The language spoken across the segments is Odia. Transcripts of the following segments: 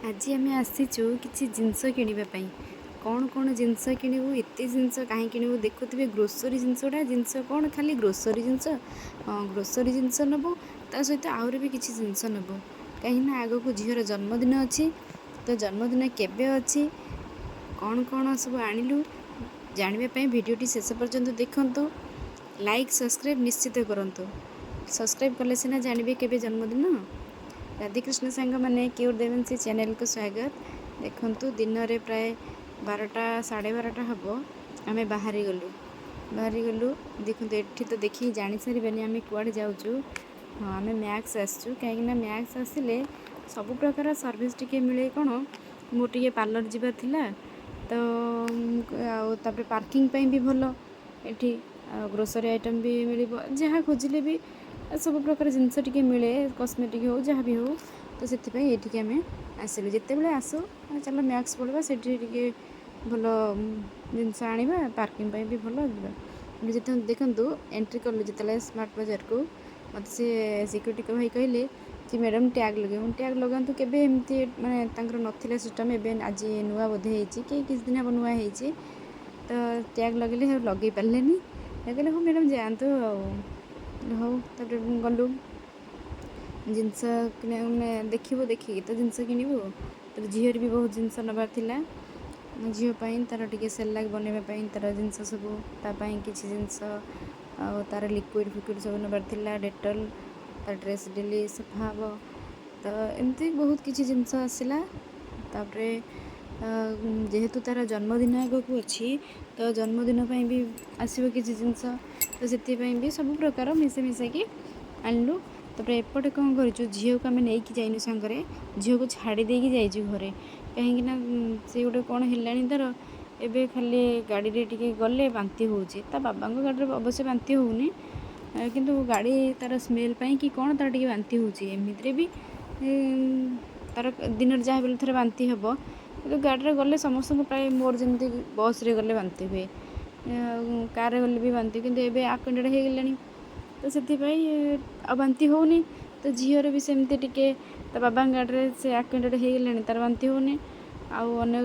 ଆଜି ଆମେ ଆସିଛୁ କିଛି ଜିନିଷ କିଣିବା ପାଇଁ। କ'ଣ କ'ଣ ଜିନିଷ କିଣିବୁ, ଏତେ ଜିନିଷ କାହିଁ କିଣିବୁ? ଦେଖୁଥିବେ ଗ୍ରୋସରୀ ଜିନିଷଟା। ଜିନିଷ କ'ଣ, ଖାଲି ଗ୍ରୋସରୀ ଜିନିଷ? ହଁ, ଗ୍ରୋସରୀ ଜିନିଷ ନେବୁ, ତା ସହିତ ଆହୁରି ବି କିଛି ଜିନିଷ ନେବୁ, କାହିଁକିନା ଆଗକୁ ଝିଅର ଜନ୍ମଦିନ ଅଛି। ତ ଜନ୍ମଦିନ କେବେ ଅଛି, କ'ଣ କ'ଣ ସବୁ ଆଣିଲୁ, ଜାଣିବା ପାଇଁ ଭିଡ଼ିଓଟି ଶେଷ ପର୍ଯ୍ୟନ୍ତ ଦେଖନ୍ତୁ। ଲାଇକ୍, ସବସ୍କ୍ରାଇବ୍ ନିଶ୍ଚିତ କରନ୍ତୁ। ସବସ୍କ୍ରାଇବ୍ କଲେ ସିନା ଜାଣିବେ କେବେ ଜନ୍ମଦିନ। ରାଧେକୃଷ୍ଣ ସାଙ୍ଗମାନେ, କ୍ୟୁର୍ ଦେବଂଶୀ ଚ୍ୟାନେଲକୁ ସ୍ୱାଗତ। ଦେଖନ୍ତୁ, ଦିନରେ ପ୍ରାୟ 12ଟା 12:30 ହେବ, ଆମେ ବାହାରି ଗଲୁ। ବାହାରିଗଲୁ। ଦେଖନ୍ତୁ, ଏଠି ତ ଦେଖିକି ଜାଣିସାରିବେନି ଆମେ କୁଆଡ଼େ ଯାଉଛୁ। ହଁ, ଆମେ ମ୍ୟାକ୍ସ ଆସିଛୁ, କାହିଁକିନା ମ୍ୟାକ୍ସ ଆସିଲେ ସବୁ ପ୍ରକାର ସର୍ଭିସ୍ ଟିକେ ମିଳେ। କ'ଣ, ମୋର ଟିକେ ପାର୍ଲର ଯିବାର ଥିଲା ତ, ଆଉ ତାପରେ ପାର୍କିଂ ପାଇଁ ବି ଭଲ ଏଠି, ଆଉ ଗ୍ରୋସରୀ ଆଇଟମ୍ ବି ମିଳିବ। ଯାହା ଖୋଜିଲେ ବି ସବୁ ପ୍ରକାର ଜିନିଷ ଟିକେ ମିଳେ, କସ୍ମେଟିକ୍ ହଉ, ଯାହା ବି ହଉ। ତ ସେଥିପାଇଁ ଏଇଠିକି ଆମେ ଆସିଲୁ। ଯେତେବେଳେ ଆସୁ, ଚାଲ ମ୍ୟାକ୍ସ ପଳେଇବା, ସେଠି ଟିକେ ଭଲ ଜିନିଷ ଆଣିବା, ପାର୍କିଂ ପାଇଁ ବି ଭଲ, ଯିବା। ଯେତେ ଦେଖନ୍ତୁ, ଏଣ୍ଟ୍ରି କଲୁ ଯେତେବେଳେ ସ୍ମାର୍ଟ ବଜାରକୁ, ମୋତେ ସେ ସିକ୍ୟୁରିଟି ଭାଇ କହିଲେ କି ମ୍ୟାଡ଼ାମ୍, ଟ୍ୟାଗ୍ ଲଗେଇବୁ। ଟ୍ୟାଗ୍ ଲଗାନ୍ତୁ। କେବେ ଏମିତି ମାନେ ତାଙ୍କର ନଥିଲା ସିଷ୍ଟମ୍, ଏବେ ଆଜି ନୂଆ ବୋଧେ ହେଇଛି କି କିଛି ଦିନ ହେବ ନୂଆ ହେଇଛି। ତ ଟ୍ୟାଗ୍ ଲଗେଇଲେ ଲଗେଇ ପାରିଲେନି। କହିଲେ, ହଉ ମ୍ୟାଡ଼ାମ୍, ଯାଆନ୍ତୁ। ଆଉ ହଉ, ତାପରେ ଗଲୁ ଜିନିଷ ମାନେ ଦେଖିବୁ, ଦେଖିକି ତ ଜିନିଷ କିଣିବୁ। ତାପରେ ଝିଅର ବି ବହୁତ ଜିନିଷ ନେବାର ଥିଲା। ଝିଅ ପାଇଁ ତା'ର ଟିକେ ସେରେଲାକ୍ ବନେଇବା ପାଇଁ ତା'ର ଜିନିଷ ସବୁ, ତା ପାଇଁ କିଛି ଜିନିଷ, ଆଉ ତା'ର ଲିକ୍ୱିଡ଼ ଫିକ୍ୱିଡ଼ ସବୁ ନେବାର ଥିଲା, ଡେଟଲ୍, ତା ଡ୍ରେସ୍ ଡେଲି ସଫା ହେବ। ତ ଏମିତି ବହୁତ କିଛି ଜିନିଷ ଆସିଲା। ତାପରେ ଯେହେତୁ ତା'ର ଜନ୍ମଦିନ ଆଗକୁ ଅଛି, ତ ଜନ୍ମଦିନ ପାଇଁ ବି ଆସିବ କିଛି ଜିନିଷ। ତ ସେଥିପାଇଁ ବି ସବୁ ପ୍ରକାର ମିଶେଇ ମିଶେଇକି ଆଣିଲୁ। ତାପରେ ଏପଟେ କ'ଣ କରିଛୁ, ଝିଅକୁ ଆମେ ନେଇକି ଯାଇନୁ ସାଙ୍ଗରେ, ଝିଅକୁ ଛାଡ଼ି ଦେଇକି ଯାଇଛୁ ଘରେ, କାହିଁକିନା ସେ ଗୋଟେ କ'ଣ ହେଲାଣି ତା'ର ଏବେ, ଖାଲି ଗାଡ଼ିରେ ଟିକେ ଗଲେ ବାନ୍ତି ହେଉଛି। ତା ବାବାଙ୍କ ଗାଡ଼ିରେ ଅବଶ୍ୟ ବାନ୍ତି ହେଉନି, କିନ୍ତୁ ଗାଡ଼ି ତା'ର ସ୍ମେଲ୍ ପାଇଁ କି କ'ଣ ତା'ର ଟିକେ ବାନ୍ତି ହେଉଛି। ଏମିତିରେ ବି ତା'ର ଦିନରେ ଯାହା ବି ଥରେ ବାନ୍ତି ହେବ, କିନ୍ତୁ ଗାଡ଼ିରେ ଗଲେ ସମସ୍ତଙ୍କୁ ପ୍ରାୟ, ମୋର ଯେମିତି ବସ୍ରେ ଗଲେ ବାନ୍ତି ହୁଏ, ଆଉ କାର୍ରେ ଗଲେ ବି ବାନ୍ତି, କିନ୍ତୁ ଏବେ ଆକ୍ୱେଣ୍ଟେଡ଼ ହେଇଗଲାଣି, ତ ସେଥିପାଇଁ ଆଉ ବାନ୍ତି ହେଉନି। ତ ଝିଅର ବି ସେମିତି ଟିକେ ତା ବାବାଙ୍କ ଗାଡ଼ିରେ ସେ ଆକ୍ୱେଣ୍ଟେଡ଼ ହେଇଗଲାଣି, ତା'ର ବାନ୍ତି ହେଉନି, ଆଉ ଅନ୍ୟ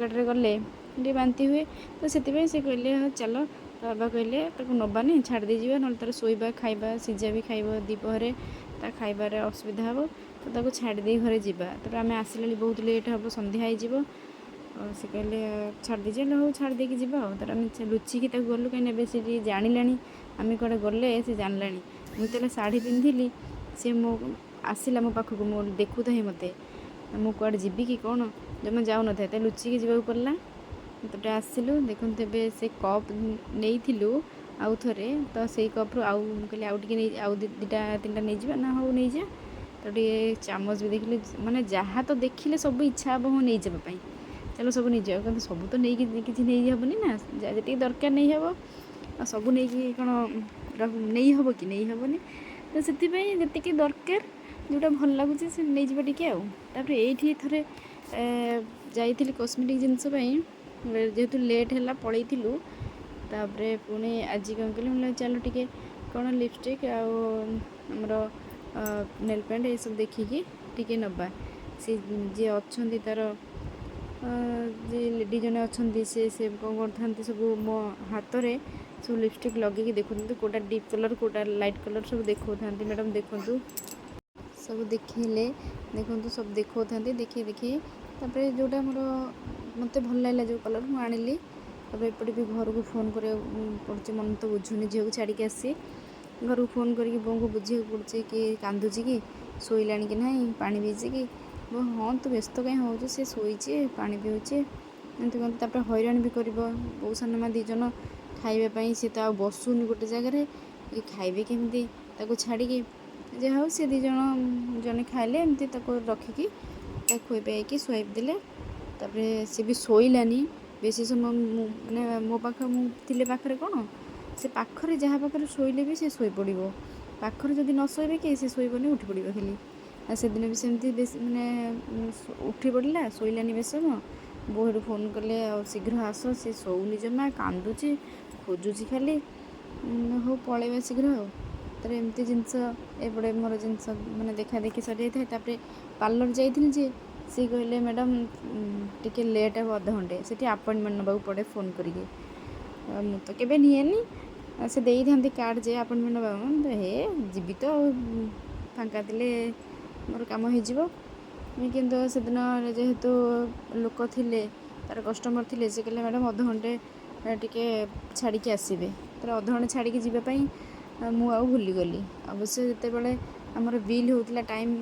ଗାଡ଼ିରେ ଗଲେ ଟିକେ ବାନ୍ତି ହୁଏ। ତ ସେଥିପାଇଁ ସେ କହିଲେ, ହଉ ଚାଲ। ତା ବାବା କହିଲେ, ତାକୁ ନେବାନି, ଛାଡ଼ି ଦେଇଯିବା, ନହେଲେ ତା'ର ଶୋଇବା, ଖାଇବା, ସିଝା ବି ଖାଇବ ଦ୍ୱିପହରେ, ତା ଖାଇବାରେ ଅସୁବିଧା ହେବ, ତ ତାକୁ ଛାଡ଼ି ଦେଇ ଘରେ ଯିବା। ତାପରେ ଆମେ ଆସିଲାଣି ବହୁତ ଲେଟ୍ ହେବ, ସନ୍ଧ୍ୟା ହେଇଯିବ। ସେ କହିଲେ ଛାଡ଼ି ଦେଇଯିବା। ହେଲେ ହଉ, ଛାଡ଼ି ଦେଇକି ଯିବା। ଆଉ ତାର ଆମେ ଲୁଚିକି ତାକୁ ଗଲୁ, କାହିଁକିନା ଏବେ ସେ ଟିକେ ଜାଣିଲାଣି, ଆମେ କୁଆଡ଼େ ଗଲେ ସେ ଜାଣିଲାଣି। ମୁଁ ଯେତେବେଳେ ଶାଢ଼ୀ ପିନ୍ଧିଲି, ସେ ମୋ ଆସିଲା ମୋ ପାଖକୁ, ମୋ ଦେଖୁଥାଏ ମୋତେ, ମୁଁ କୁଆଡ଼େ ଯିବି କି କ'ଣ। ଜମା ଯାଉନଥାଏ, ତ ଲୁଚିକି ଯିବାକୁ ପଡ଼ିଲା। ତାପରେ ଆସିଲୁ। ଦେଖନ୍ତୁ, ଏବେ ସେ କପ୍ ନେଇଥିଲୁ ଆଉ ଥରେ, ତ ସେଇ କପ୍ରୁ ଆଉ ମୁଁ କହିଲି ଆଉ ଟିକେ ନେଇ, ଆଉ ଦୁଇଟା ତିନିଟା ନେଇଯିବା। ନା, ହଉ ନେଇଯା। ତ ଟିକେ ଚାମଚ ବି ଦେଖିଲି, ମାନେ ଯାହା ତ ଦେଖିଲେ ସବୁ ଇଚ୍ଛା ହେବ, ହଁ, ନେଇଯିବା ପାଇଁ, ଚାଲ ସବୁ ନେଇଯିବା। କିନ୍ତୁ ସବୁ ତ ନେଇକି କିଛି ନେଇ ହେବନି ନା, ଯାହା ଯେତିକି ଦରକାର ନେଇ ହେବ। ଆଉ ସବୁ ନେଇକି କ'ଣ ନେଇ ହେବ କି? ନେଇ ହେବନି। ତ ସେଥିପାଇଁ ଯେତିକି ଦରକାର, ଯେଉଁଟା ଭଲ ଲାଗୁଛି, ସେ ନେଇଯିବା ଟିକେ। ଆଉ ତାପରେ ଏଇଠି ଥରେ ଯାଇଥିଲି କସ୍ମେଟିକ୍ ଜିନିଷ ପାଇଁ, ଯେହେତୁ ଲେଟ୍ ହେଲା ପଳେଇଥିଲୁ। ତାପରେ ପୁଣି ଆଜି କ'ଣ କଲି, ମୁଁ ଚାଲ ଟିକେ କ'ଣ ଲିପଷ୍ଟିକ୍ ଆଉ ଆମର ନେଲ୍ ପେଣ୍ଟ ଏସବୁ ଦେଖିକି ଟିକେ ନେବା। ସେ ଯିଏ ଅଛନ୍ତି ତା'ର ଯିଏ ଲେଡ଼ି ଜଣେ ଅଛନ୍ତି, ସେ ସେ କ'ଣ କରିଥାନ୍ତି, ସବୁ ମୋ ହାତରେ ସବୁ ଲିପଷ୍ଟିକ୍ ଲଗେଇକି ଦେଖୁଥାନ୍ତି, କେଉଁଟା ଡିପ୍ କଲର୍, କେଉଁଟା ଲାଇଟ୍ କଲର୍, ସବୁ ଦେଖାଉଥାନ୍ତି। ମ୍ୟାଡ଼ାମ୍ ଦେଖନ୍ତୁ, ସବୁ ଦେଖେଇଲେ। ଦେଖନ୍ତୁ, ସବୁ ଦେଖାଉଥାନ୍ତି, ଦେଖେଇ ଦେଖେଇ ତାପରେ ଯେଉଁଟା ମୋର ମୋତେ ଭଲ ଲାଗିଲା ଯେଉଁ କଲର୍, ମୁଁ ଆଣିଲି। ତାପରେ ଏପଟେ ବି ଘରକୁ ଫୋନ୍ କରିବାକୁ ପଡ଼ୁଛି, ମନ ତ ବୁଝୁନି। ଝିଅକୁ ଛାଡ଼ିକି ଆସି ଘରକୁ ଫୋନ୍ କରିକି ବୋଉଙ୍କୁ ବୁଝିବାକୁ ପଡ଼ୁଛି କି କାନ୍ଦୁଛି କି, ଶୋଇଲାଣି କି ନାହିଁ, ପାଣି ପିଇଛି କି। ବୋଉ, ହଁ, ତୁ ବ୍ୟସ୍ତ କାହିଁ ହେଉଛୁ, ସେ ଶୋଇଛି, ପାଣି ପିଉଛି, ଏମିତି କୁହନ୍ତି। ତାପରେ ହଇରାଣ ବି କରିବ ବୋଉ, ସାନ ମା ଦୁଇ ଜଣ ଖାଇବା ପାଇଁ। ସେ ତ ଆଉ ବସୁନି ଗୋଟେ ଜାଗାରେ, ଖାଇବେ କେମିତି ତାକୁ ଛାଡ଼ିକି? ଯାହା ହଉ, ସେ ଦୁଇ ଜଣ ଜଣେ ଖାଇଲେ, ଏମିତି ତାକୁ ରଖିକି ତାକୁ ଖୁଆଇ ପିଆଇକି ଶୁଆଇ ଦେଲେ। ତାପରେ ସେ ବି ଶୋଇଲାନି ବେଶୀ ସମୟ। ମୁଁ ମାନେ ମୋ ପାଖ ମୁଁ ଥିଲେ ପାଖରେ କ'ଣ, ସେ ପାଖରେ ଯାହା ପାଖରେ ଶୋଇଲେ ବି ସେ ଶୋଇପଡ଼ିବ। ପାଖରେ ଯଦି ନ ଶୋଇବେ କି, ସେ ଶୋଇବନି, ଉଠି ପଡ଼ିବ ଖାଲି। ଆଉ ସେଦିନ ବି ସେମିତି ବେଶୀ ମାନେ ଉଠି ପଡ଼ିଲା, ଶୋଇଲାନି ବେଶୀ ସମୟ। ବୋଉ ସେଠୁ ଫୋନ୍ କଲେ, ଆଉ ଶୀଘ୍ର ଆସ, ସେ ଶୋଉନି ଜମା, କାନ୍ଦୁଛି, ଖୋଜୁଛି ଖାଲି। ହଉ, ପଳେଇବା ଶୀଘ୍ର। ଆଉ ତାର ଏମିତି ଜିନିଷ ଏପଟେ ମୋର ଜିନିଷ ମାନେ ଦେଖା ଦେଖି ସରିଯାଇଥାଏ। ତାପରେ ପାର୍ଲର ଯାଇଥିଲି ଯେ ସିଏ କହିଲେ, ମ୍ୟାଡ଼ାମ୍, ଟିକେ ଲେଟ୍ ହେବ, ଅଧଘଣ୍ଟେ। ସେଠି ଆପଏଣ୍ଟମେଣ୍ଟ ନେବାକୁ ପଡ଼େ ଫୋନ୍ କରିକି। ମୁଁ ତ କେବେ ନିଏନି। ସେ ଦେଇଥାନ୍ତି କାର୍ଡ଼ ଯେ ଆପଏଣ୍ଟମେଣ୍ଟ ନେବାକୁ। ହେ, ଯିବି ତ ଆଉ, ଫାଙ୍କା ଥିଲେ ମୋର କାମ ହେଇଯିବ। କିନ୍ତୁ ସେଦିନ ଯେହେତୁ ଲୋକ ଥିଲେ, ତାର କଷ୍ଟମର୍ ଥିଲେ, ସେ କହିଲେ, ମ୍ୟାଡ଼ାମ୍, ଅଧଘଣ୍ଟେ ଟିକେ ଛାଡ଼ିକି ଆସିବେ। ତାର ଅଧଘଣ୍ଟେ ଛାଡ଼ିକି ଯିବା ପାଇଁ ମୁଁ ଆଉ ଭୁଲିଗଲି। ଅବଶ୍ୟ ଯେତେବେଳେ ଆମର ବିଲ୍ ହେଉଥିଲା, ଟାଇମ୍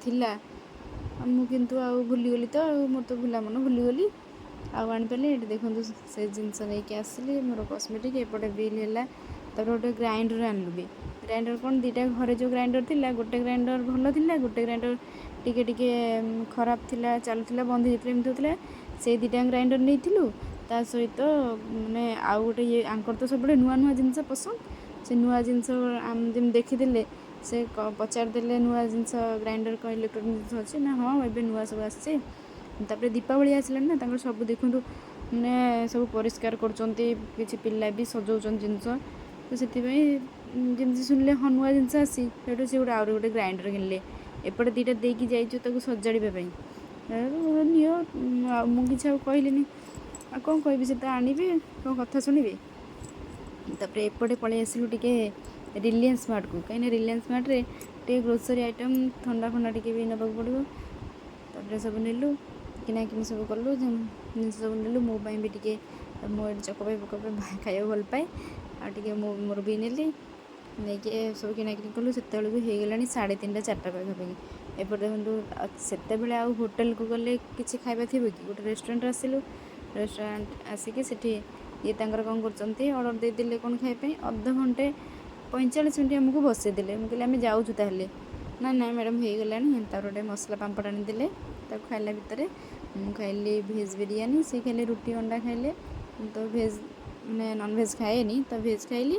ଥିଲା, ମୁଁ କିନ୍ତୁ ଆଉ ଭୁଲିଗଲି ତ ଆଉ, ମୋର ତ ଭୁଲା ମନ, ଭୁଲିଗଲି ଆଉ ଆଣିପାରିଲି। ଏଠି ଦେଖନ୍ତୁ, ସେ ଜିନିଷ ନେଇକି ଆସିଲି ମୋର କସ୍ମେଟିକ୍। ଏପଟେ ବିଲ୍ ହେଲା। ତାପରେ ଗୋଟେ ଗ୍ରାଇଣ୍ଡର ଆଣିଲୁ ବି। ଗ୍ରାଇଣ୍ଡର କ'ଣ, ଦୁଇଟା ଘରେ ଯେଉଁ ଗ୍ରାଇଣ୍ଡର ଥିଲା, ଗୋଟେ ଗ୍ରାଇଣ୍ଡର ଭଲ ଥିଲା, ଗୋଟେ ଗ୍ରାଇଣ୍ଡର ଟିକେ ଟିକେ ଖରାପ ଥିଲା, ଚାଲୁଥିଲା, ବନ୍ଦ ହେଇଯାଇଥିଲା, ଏମିତି ହେଉଥିଲା। ସେଇ ଦୁଇଟା ଗ୍ରାଇଣ୍ଡର ନେଇଥିଲୁ। ତା ସହିତ ମାନେ ଆଉ ଗୋଟେ ଇଏ, ୟାଙ୍କର ତ ସବୁବେଳେ ନୂଆ ନୂଆ ଜିନିଷ ପସନ୍ଦ। ସେ ନୂଆ ଜିନିଷ ଯେମିତି ଦେଖିଦେଲେ, ସେ ପଚାରିଦେଲେ, ନୂଆ ଜିନିଷ ଗ୍ରାଇଣ୍ଡର କ'ଣ ଇଲେକ୍ଟ୍ରୋନିକ୍ ଜିନିଷ ଅଛି ନା? ହଁ, ଏବେ ନୂଆ ସବୁ ଆସିଛି। ତାପରେ ଦୀପାବଳି ଆସିଲାଣି ନା, ତାଙ୍କର ସବୁ ଦେଖନ୍ତୁ, ମାନେ ସବୁ ପରିଷ୍କାର କରୁଛନ୍ତି, କିଛି ପିଲା ବି ସଜାଉଛନ୍ତି ଜିନିଷ। ତ ସେଥିପାଇଁ ଯେମିତି ଶୁଣିଲେ, ହଁ, ନୂଆ ଜିନିଷ ଆସିଛି, ସେଇଠୁ ସେ ଗୋଟେ ଆହୁରି ଗୋଟେ ଗ୍ରାଇଣ୍ଡର କିଣିଲେ। ଏପଟେ ଦୁଇଟା ଦେଇକି ଯାଇଛୁ ତାକୁ ସଜାଡ଼ିବା ପାଇଁ। ନିଅ, ଆଉ ମୁଁ କିଛି ଆଉ କହିଲିନି। ଆଉ କ'ଣ କହିବି? ସେ ତ ଆଣିବେ, କ'ଣ କଥା ଶୁଣିବେ? ତାପରେ ଏପଟେ ପଳେଇ ଆସିଲୁ ଟିକେ ରିଲାଏନ୍ସ ମାର୍ଟକୁ, କାହିଁକିନା ରିଲାଏନ୍ସ ମାର୍ଟରେ ଟିକେ ଗ୍ରୋସରୀ ଆଇଟମ୍, ଥଣ୍ଡା ଫଣ୍ଡା ଟିକେ ବି ନେବାକୁ ପଡ଼ିବ। ତାପରେ ସବୁ ନେଲୁ, କିଣାକିଣି ସବୁ କଲୁ, ଜିନିଷ ସବୁ ନେଲୁ। ମୋ ପାଇଁ ବି ଟିକେ, ମୁଁ ଏଠି ଚକୋପାଇ ଫକୋପାଇ ଖାଇବାକୁ ଭଲ ପାଏ, ଆଉ ଟିକେ ମୁଁ ମୋର ବି ନେଲି। ନେଇକି ସବୁ କିଣାକିଣି କଲୁ। ସେତେବେଳକୁ ହେଇଗଲାଣି 3:30, 4ଟା ପାଖାପାଖି। ଏପଟେ ଦେଖନ୍ତୁ, ସେତେବେଳେ ଆଉ ହୋଟେଲକୁ ଗଲେ କିଛି ଖାଇବା ଥିବ କି? ଗୋଟେ ରେଷ୍ଟୁରାଣ୍ଟ ଆସିଲୁ। ରେଷ୍ଟୁରାଣ୍ଟ ଆସିକି ସେଠି ଇଏ ତାଙ୍କର କ'ଣ କରୁଛନ୍ତି, ଅର୍ଡ଼ର ଦେଇଦେଲେ କ'ଣ ଖାଇବା ପାଇଁ। ଅଧଘଣ୍ଟେ 45 ମିନିଟ୍ ଆମକୁ ବସେଇଦେଲେ। ମୁଁ କହିଲି, ଆମେ ଯାଉଛୁ ତାହେଲେ। ନା ନା ମ୍ୟାଡ଼ାମ୍, ହେଇଗଲାଣି। ତାପରେ ଗୋଟେ ମସଲା ପାମ୍ପଡ଼ ଆଣିଦେଲେ। ତାକୁ ଖାଇଲା ଭିତରେ ମୁଁ ଖାଇଲି ଭେଜ୍ ବିରିୟାନୀ, ସେ ଖାଇଲେ ରୁଟି ଅଣ୍ଡା ଖାଇଲେ। ମୁଁ ତ ଭେଜ୍, ମାନେ ନନଭେଜ୍ ଖାଏନି, ତ ଭେଜ୍ ଖାଇଲି।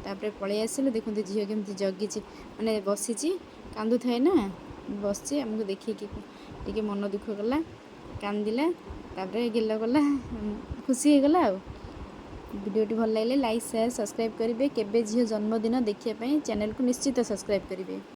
ତାପରେ ପଳେଇ ଆସିଲୁ। ଦେଖନ୍ତୁ, ଝିଅ କେମିତି ଜଗିଛି, ମାନେ ବସିଛି, କାନ୍ଦୁଥାଏ ନା, ବସିଛି। ଆମକୁ ଦେଖିକି ଟିକେ ମନ ଦୁଃଖ କଲା, କାନ୍ଦିଲା, ତାପରେ ଗେଲ କଲା, ଖୁସି ହେଇଗଲା। ଆଉ ଭିଡ଼ିଓଟି ଭଲ ଲାଗିଲେ ଲାଇକ୍, ସେୟାର, ସବସ୍କ୍ରାଇବ୍ କରିବେ। କେବେ ଝିଅ ଜନ୍ମଦିନ ଦେଖିବା ପାଇଁ ଚ୍ୟାନେଲକୁ ନିଶ୍ଚିତ ସବସ୍କ୍ରାଇବ୍ କରିବେ।